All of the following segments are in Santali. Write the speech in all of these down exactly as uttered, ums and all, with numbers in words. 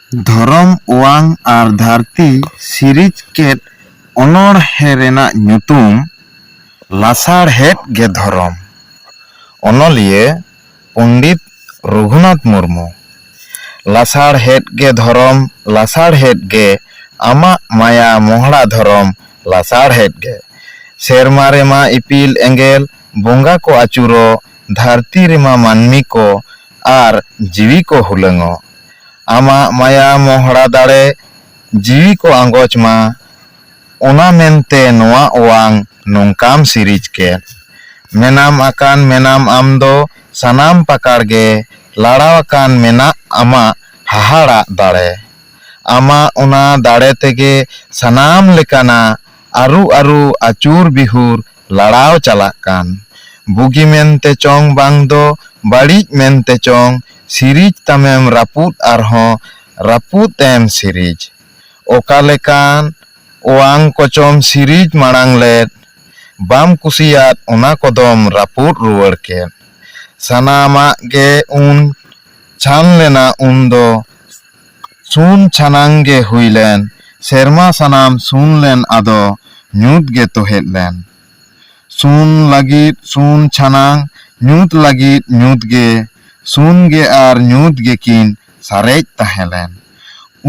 ᱫᱷᱚᱨᱚᱢ ᱚᱣᱟᱝ ᱟᱨ ᱫᱷᱟᱹᱨᱛᱤ ᱥᱤᱨᱤᱡ ᱠᱮᱫ ᱚᱱᱚᱬᱦᱮ ᱨᱮᱱᱟᱜ ᱧᱩᱛᱩᱢ ᱞᱟᱥᱟᱲᱦᱮᱫ ᱜᱮ ᱫᱷᱚᱨᱚᱢ᱾ ᱚᱱᱚᱞᱤᱭᱟᱹ ᱯᱚᱱᱰᱤᱛ ᱨᱚᱜᱷᱩᱱᱟᱛᱷ ᱢᱩᱨᱢᱩ᱾ ᱞᱟᱥᱟᱲᱦᱮᱫ ᱜᱮ ᱫᱷᱚᱨᱚᱢ, ᱞᱟᱥᱟᱲᱦᱮᱫ ᱜᱮ ᱟᱢᱟᱜ ᱢᱟᱭᱟ ᱢᱚᱦᱲᱟ ᱫᱷᱚᱨᱚᱢ, ᱞᱟᱥᱟᱲᱦᱮᱫ ᱜᱮ᱾ ᱥᱮᱨᱢᱟ ᱨᱮᱢᱟ ᱤᱯᱤᱞ ᱮᱸᱜᱮᱞ ᱵᱚᱸᱜᱟ ᱠᱚ ᱟᱹᱪᱩᱨᱚᱜ, ᱫᱷᱟᱹᱨᱛᱤ ᱨᱮᱢᱟ ᱢᱟᱹᱱᱢᱤ ᱠᱚ ᱟᱨ ᱡᱤᱣᱤ ᱠᱚ ᱦᱩᱞᱟᱹᱝᱚᱜ᱾ ᱟᱢᱟᱜ ᱢᱟᱭᱟ ᱢᱚᱦᱲᱟ ᱫᱟᱲᱮ ᱡᱤᱣᱤ ᱠᱚ ᱟᱸᱜᱚᱪ ᱢᱟ, ᱚᱱᱟ ᱢᱮᱱᱛᱮ ᱱᱚᱣᱟ ᱚᱣᱟᱝ ᱱᱚᱝᱠᱟᱢ ᱥᱤᱨᱤᱡ ᱠᱮᱫ᱾ ᱢᱮᱱᱟᱢ ᱟᱠᱟᱱ ᱢᱮᱱᱟᱢ ᱟᱢ ᱫᱚ ᱥᱟᱱᱟᱢ ᱯᱟᱠᱟᱲ ᱜᱮ, ᱞᱟᱲᱟᱣ ᱟᱠᱟᱱ ᱢᱮᱱᱟᱜ ᱟᱢᱟᱜ ᱦᱟᱦᱟᱲᱟᱜ ᱫᱟᱲᱮ᱾ ᱟᱢᱟᱜ ᱚᱱᱟ ᱫᱟᱲᱮ ᱛᱮᱜᱮ ᱥᱟᱱᱟᱢ ᱞᱮᱠᱟᱱᱟᱜ ᱟᱹᱨᱩ ᱟᱹᱨᱩ ᱟᱹᱪᱩᱨ ᱵᱤᱦᱩᱨ ᱞᱟᱲᱟᱣ ᱪᱟᱞᱟᱜ ᱠᱟᱱ᱾ ᱵᱩᱜᱤ ᱢᱮᱱᱛᱮ ᱪᱚᱝ ᱵᱟᱝ ᱫᱚ ᱵᱟᱹᱲᱤᱡ ᱢᱮᱱᱛᱮ ᱪᱚᱝ, ᱥᱤᱨᱤᱡ ᱛᱟᱢᱮᱢ ᱨᱟᱹᱯᱩᱫ ᱟᱨᱦᱚᱸ ᱨᱟᱹᱯᱩᱫ ᱮᱢ ᱥᱤᱨᱤᱡ᱾ ᱚᱠᱟ ᱞᱮᱠᱟᱱ ᱚᱣᱟᱝ ᱠᱚᱪᱚᱢ ᱥᱤᱨᱤᱡ ᱢᱟᱲᱟᱝ ᱞᱮᱫ, ᱵᱟᱢ ᱠᱩᱥᱤᱭᱟᱫ ᱚᱱᱟ ᱠᱚᱫᱚᱢ ᱨᱟᱹᱯᱩᱫ ᱨᱩᱣᱟᱹᱲ ᱠᱮᱫ᱾ ᱥᱟᱱᱟᱢᱟᱜ ᱜᱮ ᱩᱱ ᱪᱷᱟᱱ ᱞᱮᱱᱟ ᱩᱱᱫᱚ, ᱥᱩᱱ ᱪᱷᱟᱱᱟᱝ ᱜᱮ ᱦᱩᱭ ᱞᱮᱱ, ᱥᱮᱨᱢᱟ ᱥᱟᱱᱟᱢ ᱥᱩᱱ ᱞᱮᱱ ᱟᱫᱚ ᱧᱩᱛ ᱜᱮ ᱛᱚᱦᱮᱫ ᱞᱮᱱ᱾ ᱥᱩᱱ ᱞᱟᱹᱜᱤᱫ ᱥᱩᱱ ᱪᱷᱟᱱᱟᱝ, ᱧᱩᱛ ᱞᱟᱹᱜᱤᱫ ᱧᱩᱛ ᱜᱮ, ᱥᱩᱱ ᱜᱮ ᱟᱨ ᱧᱩᱛ ᱜᱮᱠᱤᱱ ᱥᱟᱨᱮᱡ ᱛᱟᱦᱮᱸ ᱞᱮᱱ᱾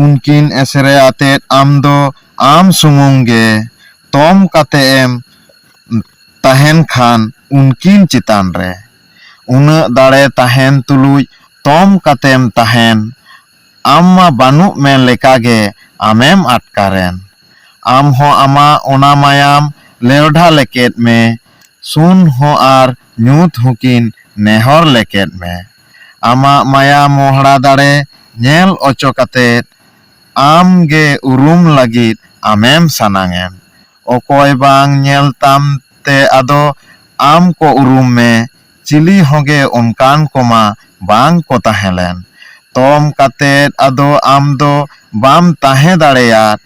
ᱩᱱᱠᱤᱱ ᱮᱥᱮᱨᱮ ᱟᱛᱮᱫ ᱟᱢ ᱫᱚ ᱟᱢ ᱥᱩᱢᱩᱝ ᱜᱮ ᱛᱚᱢ ᱠᱟᱛᱮ ᱮᱢ ᱛᱟᱦᱮᱱ ᱠᱷᱟᱱ ᱩᱱᱠᱤᱱ ᱪᱮᱛᱟᱱ ᱨᱮ᱾ ᱩᱱᱟᱹᱜ ᱫᱟᱲᱮ ᱛᱟᱦᱮᱱ ᱛᱩᱞᱩᱡ ᱛᱚᱢ ᱠᱟᱛᱮᱢ ᱛᱟᱦᱮᱱ, ᱟᱢ ᱢᱟ ᱵᱟᱹᱱᱩᱜ ᱢᱮ ᱞᱮᱠᱟᱜᱮ ᱟᱢᱮᱢ ᱟᱴᱠᱟᱨᱮᱱ᱾ ᱟᱢ ᱦᱚᱸ ᱟᱢᱟᱜ ᱚᱱᱟ ᱢᱟᱭᱟᱢ ᱞᱮᱣᱰᱷᱟ ᱞᱮᱠᱮᱫ ᱢᱮ, ᱥᱩᱱ ᱦᱚᱸ ᱟᱨ ᱧᱩᱛ ᱦᱚᱸᱠᱤᱱ ᱱᱮᱦᱚᱨ ᱞᱮᱠᱮᱫ ᱢᱮ᱾ ᱟᱢᱟᱜ ᱢᱟᱭᱟ ᱢᱚᱦᱲᱟ ᱫᱟᱲᱮ ᱧᱮᱞ ᱚᱪᱚ ᱠᱟᱛᱮᱫ ᱟᱢ ᱜᱮ ᱩᱨᱩᱢ ᱞᱟᱹᱜᱤᱫ ᱟᱢᱮᱢ ᱥᱟᱱᱟᱝᱮᱢ᱾ ᱚᱠᱚᱭ ᱵᱟᱝ ᱧᱮᱞ ᱛᱟᱢ ᱛᱮ ᱟᱫᱚ ᱟᱢ ᱠᱚ ᱩᱨᱩᱢ ᱢᱮ, ᱪᱤᱞᱤ ᱦᱚᱸᱜᱮ ᱚᱱᱠᱟᱱ ᱠᱚᱢᱟ ᱵᱟᱝ ᱠᱚ ᱛᱟᱦᱮᱸ ᱞᱮᱱ᱾ ᱛᱚᱢ ᱠᱟᱛᱮᱫ ᱟᱫᱚ ᱟᱢ ᱫᱚ ᱵᱟᱢ ᱛᱟᱦᱮᱸ ᱫᱟᱲᱮᱭᱟᱫ,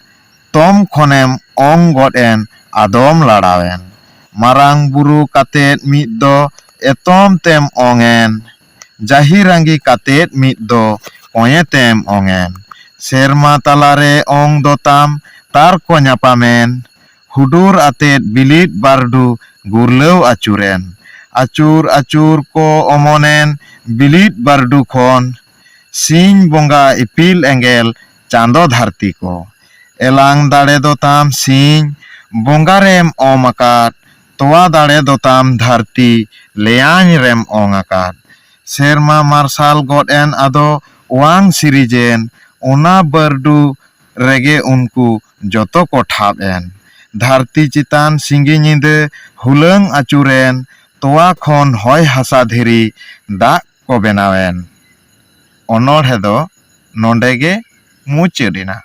ᱛᱚᱢ ᱠᱷᱚᱱᱮᱢ ᱚᱝ ᱜᱚᱫ ᱮᱱ ᱟᱫᱚᱢ ᱞᱟᱲᱟᱣᱮᱱ᱾ ᱢᱟᱨᱟᱝ ᱵᱩᱨᱩ ᱠᱟᱛᱮᱫ ᱢᱤᱫ ᱫᱚ ᱮᱛᱚᱢ ᱛᱮᱢ ᱚᱝ ᱮᱱ, ᱡᱟᱹᱦᱤᱨᱟᱸᱜᱤ ᱠᱟᱛᱮᱫ ᱢᱤᱫ ᱫᱚ ᱠᱚᱸᱭᱮᱛᱮᱢ ᱚᱝ ᱮᱱ᱾ ᱥᱮᱨᱢᱟ ᱛᱟᱞᱟᱨᱮ ᱚᱝ ᱫᱚ ᱛᱟᱢ ᱛᱟᱨ ᱠᱚ ᱧᱟᱯᱟᱢᱮᱱ᱾ ᱦᱩᱰᱩᱨ ᱟᱛᱮᱫ ᱵᱤᱞᱤᱫ ᱵᱟᱹᱨᱰᱩ ᱜᱩᱨᱞᱟᱹᱣ ᱟᱹᱪᱩᱨᱮᱱ᱾ ᱟᱹᱪᱩᱨ ᱟᱹᱪᱩᱨ ᱠᱚ ᱚᱢᱚᱱᱮᱱ ᱵᱤᱞᱤᱫ ᱵᱟᱹᱨᱰᱩ ᱠᱷᱚᱱ᱾ ᱥᱤᱧ ᱵᱚᱸᱜᱟ ᱤᱯᱤᱞ ᱮᱸᱜᱮᱞ ᱪᱟᱸᱫᱚ ᱫᱷᱟᱹᱨᱛᱤ ᱠᱚ᱾ ᱮᱞᱟᱝ ᱫᱟᱲᱮ ᱫᱚ ᱛᱟᱢ ᱥᱤᱧ ᱵᱚᱸᱜᱟ ᱨᱮᱢ ᱚᱢ ᱟᱠᱟᱫ᱾ ᱛᱚᱣᱟ ᱫᱟᱲᱮ ᱫᱚ ᱛᱟᱢ ᱫᱷᱟᱹᱨᱛᱤ ᱞᱮᱭᱟᱧ ᱨᱮᱢ ᱚᱝ ᱟᱠᱟᱫ᱾ ᱥᱮᱨᱢᱟ ᱢᱟᱨᱥᱟᱞ ᱜᱚᱫ ᱮᱱ ᱟᱫᱚ ᱚᱣᱟᱝ ᱥᱤᱨᱤᱡᱮᱱ᱾ ᱚᱱᱟ ᱵᱟᱹᱨᱰᱩ ᱨᱮᱜᱮ ᱩᱱᱠᱩ ᱡᱚᱛᱚ ᱠᱚ ᱴᱷᱟᱵ ᱮᱱ᱾ ᱫᱷᱟᱹᱨᱛᱤ ᱪᱮᱛᱟᱱ ᱥᱤᱸᱜᱤ ᱧᱤᱫᱟᱹ ᱦᱩᱞᱟᱹᱝ ᱟᱹᱪᱩᱨᱮᱱ᱾ ᱛᱚᱣᱟ ᱠᱷᱚᱱ ᱦᱚᱭ ᱦᱟᱥᱟ ᱫᱷᱤᱨᱤ ᱫᱟᱜ ᱠᱚ ᱵᱮᱱᱟᱣᱮᱱ᱾ ᱚᱱᱚᱬᱦᱮ ᱫᱚ ᱱᱚᱰᱮ ᱜᱮ ᱢᱩᱪᱟᱹᱫ ᱮᱱᱟ᱾